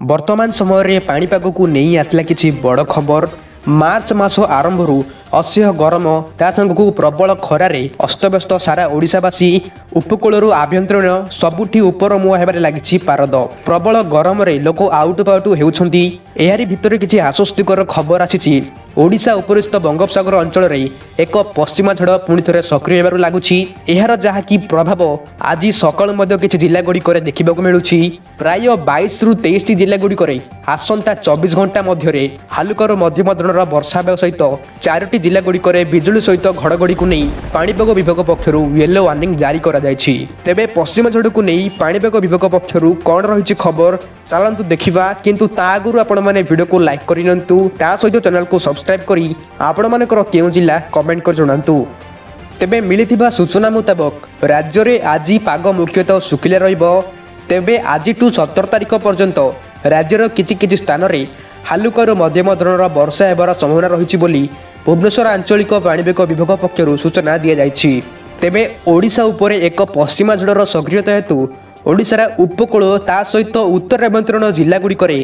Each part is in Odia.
ବର୍ତ୍ତମାନ ସମୟରେ ପାଣିପାଗକୁ ନେଇ ଆସିଲା କିଛି ବଡ଼ ଖବର। ମାର୍ଚ୍ଚ ମାସ ଆରମ୍ଭରୁ ଅସହ୍ୟ ଗରମ, ତା ସାଙ୍ଗକୁ ପ୍ରବଳ ଖରାରେ ଅସ୍ତବ୍ୟସ୍ତ ସାରା ଓଡ଼ିଶାବାସୀ। ଉପକୂଳରୁ ଆଭ୍ୟନ୍ତରୀଣ ସବୁଠି ଉପର ମୁହାଁ ହେବାରେ ଲାଗିଛି ପାରଦ। ପ୍ରବଳ ଗରମରେ ଲୋକ ଆଉଟୁ ପାଉଟୁ ହେଉଛନ୍ତି। ଏହାରି ଭିତରେ କିଛି ଆଶ୍ୱସ୍ତିକର ଖବର ଆସିଛି। ଓଡ଼ିଶା ଉପରିସ୍ଥ ବଙ୍ଗୋପସାଗର ଅଞ୍ଚଳରେ ଏକ ପଶ୍ଚିମା ଝଡ଼ ପୁଣି ଥରେ ସକ୍ରିୟ ହେବାରୁ ଲାଗୁଛି। ଏହାର ଯାହାକି ପ୍ରଭାବ ଆଜି ସକାଳୁ ମଧ୍ୟ କିଛି ଜିଲ୍ଲାଗୁଡ଼ିକରେ ଦେଖିବାକୁ ମିଳୁଛି। ପ୍ରାୟ 22ରୁ 23ଟି ଜିଲ୍ଲାଗୁଡ଼ିକରେ ଆସନ୍ତା 24 ଘଣ୍ଟା ମଧ୍ୟରେ ହାଲୁକାରୁ ମଧ୍ୟମ ଧରଣର ବର୍ଷା ହେବା ସହିତ 4ଟି ଜିଲ୍ଲାଗୁଡ଼ିକରେ ବିଜୁଳି ସହିତ ଘଡ଼ଘଡ଼ିକୁ ନେଇ ପାଣିପାଗ ବିଭାଗ ପକ୍ଷରୁ ୟେଲୋ ୱାର୍ଣ୍ଣିଂ ଜାରି କରାଯାଇଛି। ତେବେ ପଶ୍ଚିମ ଝଡ଼କୁ ନେଇ ପାଣିପାଗ ବିଭାଗ ପକ୍ଷରୁ କ'ଣ ରହିଛି ଖବର, ଚାଲନ୍ତୁ ଦେଖିବା। କିନ୍ତୁ ତା ଆଗରୁ ଆପଣମାନେ ଭିଡ଼ିଓକୁ ଲାଇକ୍ କରିନିଅନ୍ତୁ, ତା ସହିତ ଚ୍ୟାନେଲକୁ ସବସ୍କ୍ରାଇବ୍ କରି ଆପଣମାନଙ୍କର କେଉଁ ଜିଲ୍ଲା କମେଣ୍ଟ କରି ଜଣାନ୍ତୁ। ତେବେ ମିଳିଥିବା ସୂଚନା ମୁତାବକ ରାଜ୍ୟରେ ଆଜି ପାଗ ମୁଖ୍ୟତଃ ଶୁଖିଲା ରହିବ। ତେବେ ଆଜିଠୁ 17 ତାରିଖ ପର୍ଯ୍ୟନ୍ତ ରାଜ୍ୟର କିଛି କିଛି ସ୍ଥାନରେ ହାଲୁକାରୁ ମଧ୍ୟମ ଧରଣର ବର୍ଷା ହେବାର ସମ୍ଭାବନା ରହିଛି ବୋଲି ଭୁବନେଶ୍ୱର ଆଞ୍ଚଳିକ ପାଣିପାଗ ବିଭାଗ ପକ୍ଷରୁ ସୂଚନା ଦିଆଯାଇଛି। ତେବେ ଓଡ଼ିଶା ଉପରେ ଏକ ପଶ୍ଚିମା ଝଡ଼ର ସକ୍ରିୟତା ହେତୁ ଓଡ଼ିଶାର ଉପକୂଳ, ତା ସହିତ ଉତ୍ତର ଆଭ୍ୟନ୍ତରୀଣ ଜିଲ୍ଲାଗୁଡ଼ିକରେ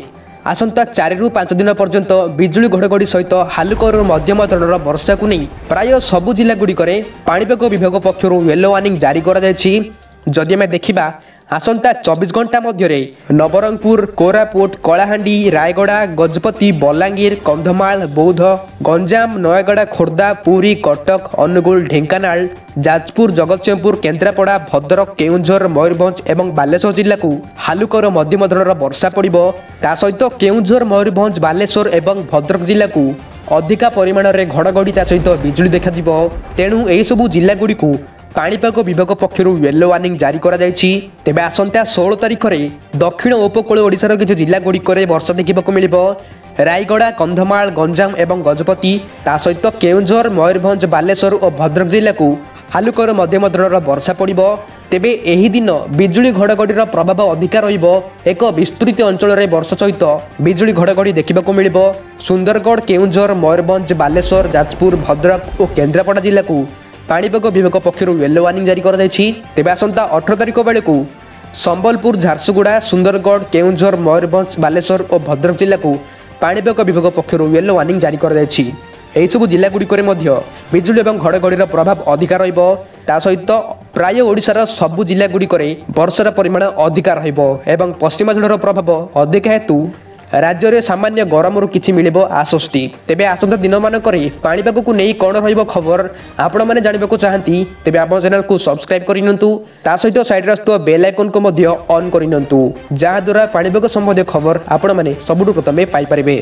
ଆସନ୍ତା 4ରୁ 5 ଦିନ ପର୍ଯ୍ୟନ୍ତ ବିଜୁଳି ଘଡ଼ଘଡ଼ି ସହିତ ହାଲୁକାରୁ ମଧ୍ୟମ ଧରଣର ବର୍ଷାକୁ ନେଇ ପ୍ରାୟ ସବୁ ଜିଲ୍ଲାଗୁଡ଼ିକରେ ପାଣିପାଗ ବିଭାଗ ପକ୍ଷରୁ ୟେଲୋ ୱାର୍ଣ୍ଣିଂ ଜାରି କରାଯାଇଛି। ଯଦି ଆମେ ଦେଖିବା, ଆସନ୍ତା 24 ଘଣ୍ଟା ମଧ୍ୟରେ ନବରଙ୍ଗପୁର, କୋରାପୁଟ, କଳାହାଣ୍ଡି, ରାୟଗଡ଼ା, ଗଜପତି, ବଲାଙ୍ଗୀର, କନ୍ଧମାଳ, ବୌଦ୍ଧ, ଗଞ୍ଜାମ, ନୟାଗଡ଼, ଖୋର୍ଦ୍ଧା, ପୁରୀ, କଟକ, ଅନୁଗୁଳ, ଢେଙ୍କାନାଳ, ଯାଜପୁର, ଜଗତସିଂହପୁର, କେନ୍ଦ୍ରାପଡ଼ା, ଭଦ୍ରକ, କେଉଁଝର, ମୟୂରଭଞ୍ଜ ଏବଂ ବାଲେଶ୍ୱର ଜିଲ୍ଲାକୁ ହାଲୁକାରୁ ମଧ୍ୟମ ଧରଣର ବର୍ଷା ପଡ଼ିବ। ତା ସହିତ କେଉଁଝର, ମୟୂରଭଞ୍ଜ, ବାଲେଶ୍ୱର ଏବଂ ଭଦ୍ରକ ଜିଲ୍ଲାକୁ ଅଧିକା ପରିମାଣରେ ଘଡ଼ଘଡ଼ି ତା ସହିତ ବିଜୁଳି ଦେଖାଯିବ। ତେଣୁ ଏହିସବୁ ଜିଲ୍ଲାଗୁଡ଼ିକୁ ପାଣିପାଗ ବିଭାଗ ପକ୍ଷରୁ ୟେଲୋ ୱାର୍ଣ୍ଣିଂ ଜାରି କରାଯାଇଛି। ତେବେ ଆସନ୍ତା 16 ତାରିଖରେ ଦକ୍ଷିଣ ଉପକୂଳ ଓଡ଼ିଶାର କିଛି ଜିଲ୍ଲାଗୁଡ଼ିକରେ ବର୍ଷା ଦେଖିବାକୁ ମିଳିବ। ରାୟଗଡ଼ା, କନ୍ଧମାଳ, ଗଞ୍ଜାମ ଏବଂ ଗଜପତି, ତା ସହିତ କେଉଁଝର, ମୟୂରଭଞ୍ଜ, ବାଲେଶ୍ୱର ଓ ଭଦ୍ରକ ଜିଲ୍ଲାକୁ ହାଲୁକାରୁ ମଧ୍ୟମ ଧରଣର ବର୍ଷା ପଡ଼ିବ। ତେବେ ଏହି ଦିନ ବିଜୁଳି ଘଡ଼ଘଡ଼ିର ପ୍ରଭାବ ଅଧିକା ରହିବ। ଏକ ବିସ୍ତୃତ ଅଞ୍ଚଳରେ ବର୍ଷା ସହିତ ବିଜୁଳି ଘଡ଼ଘଡ଼ି ଦେଖିବାକୁ ମିଳିବ। ସୁନ୍ଦରଗଡ଼, କେଉଁଝର, ମୟୂରଭଞ୍ଜ, ବାଲେଶ୍ୱର, ଯାଜପୁର, ଭଦ୍ରକ ଓ କେନ୍ଦ୍ରାପଡ଼ା ଜିଲ୍ଲାକୁ ପାଣିପାଗ ବିଭାଗ ପକ୍ଷରୁ ୟେଲୋ ୱାର୍ଣ୍ଣିଂ ଜାରି କରାଯାଇଛି। ତେବେ ଆସନ୍ତା 18 ତାରିଖ ବେଳକୁ ସମ୍ବଲପୁର, ଝାରସୁଗୁଡ଼ା, ସୁନ୍ଦରଗଡ଼, କେଉଁଝର, ମୟୂରଭଞ୍ଜ, ବାଲେଶ୍ୱର ଓ ଭଦ୍ରକ ଜିଲ୍ଲାକୁ ପାଣିପାଗ ବିଭାଗ ପକ୍ଷରୁ ୟେଲୋ ୱାର୍ଣ୍ଣିଂ ଜାରି କରାଯାଇଛି। ଏହିସବୁ ଜିଲ୍ଲାଗୁଡ଼ିକରେ ମଧ୍ୟ ବିଜୁଳି ଏବଂ ଘଡ଼ଘଡ଼ିର ପ୍ରଭାବ ଅଧିକା ରହିବ। ତା ସହିତ ପ୍ରାୟ ଓଡ଼ିଶାର ସବୁ ଜିଲ୍ଲାଗୁଡ଼ିକରେ ବର୍ଷାର ପରିମାଣ ଅଧିକା ରହିବ ଏବଂ ପଶ୍ଚିମା ଝଡ଼ର ପ୍ରଭାବ ଅଧିକା ହେତୁ ରାଜ୍ୟରେ ସାମାନ୍ୟ ଗରମରୁ କିଛି ମିଳିବ ଆଶ୍ୱସ୍ତି। ତେବେ ଆସନ୍ତା ଦିନମାନଙ୍କରେ ପାଣିପାଗକୁ ନେଇ କ'ଣ ରହିବ ଖବର ଆପଣମାନେ ଜାଣିବାକୁ ଚାହାନ୍ତି, ତେବେ ଆମ ଚ୍ୟାନେଲକୁ ସବସ୍କ୍ରାଇବ୍ କରିନିଅନ୍ତୁ, ତା ସହିତ ସାଇଡ଼୍ରେ ଆସୁଥିବା ବେଲ୍ ଆଇକନ୍କୁ ମଧ୍ୟ ଅନ୍ କରିନିଅନ୍ତୁ, ଯାହାଦ୍ୱାରା ପାଣିପାଗ ସମ୍ବନ୍ଧୀୟ ଖବର ଆପଣମାନେ ସବୁଠୁ ପ୍ରଥମେ ପାଇପାରିବେ।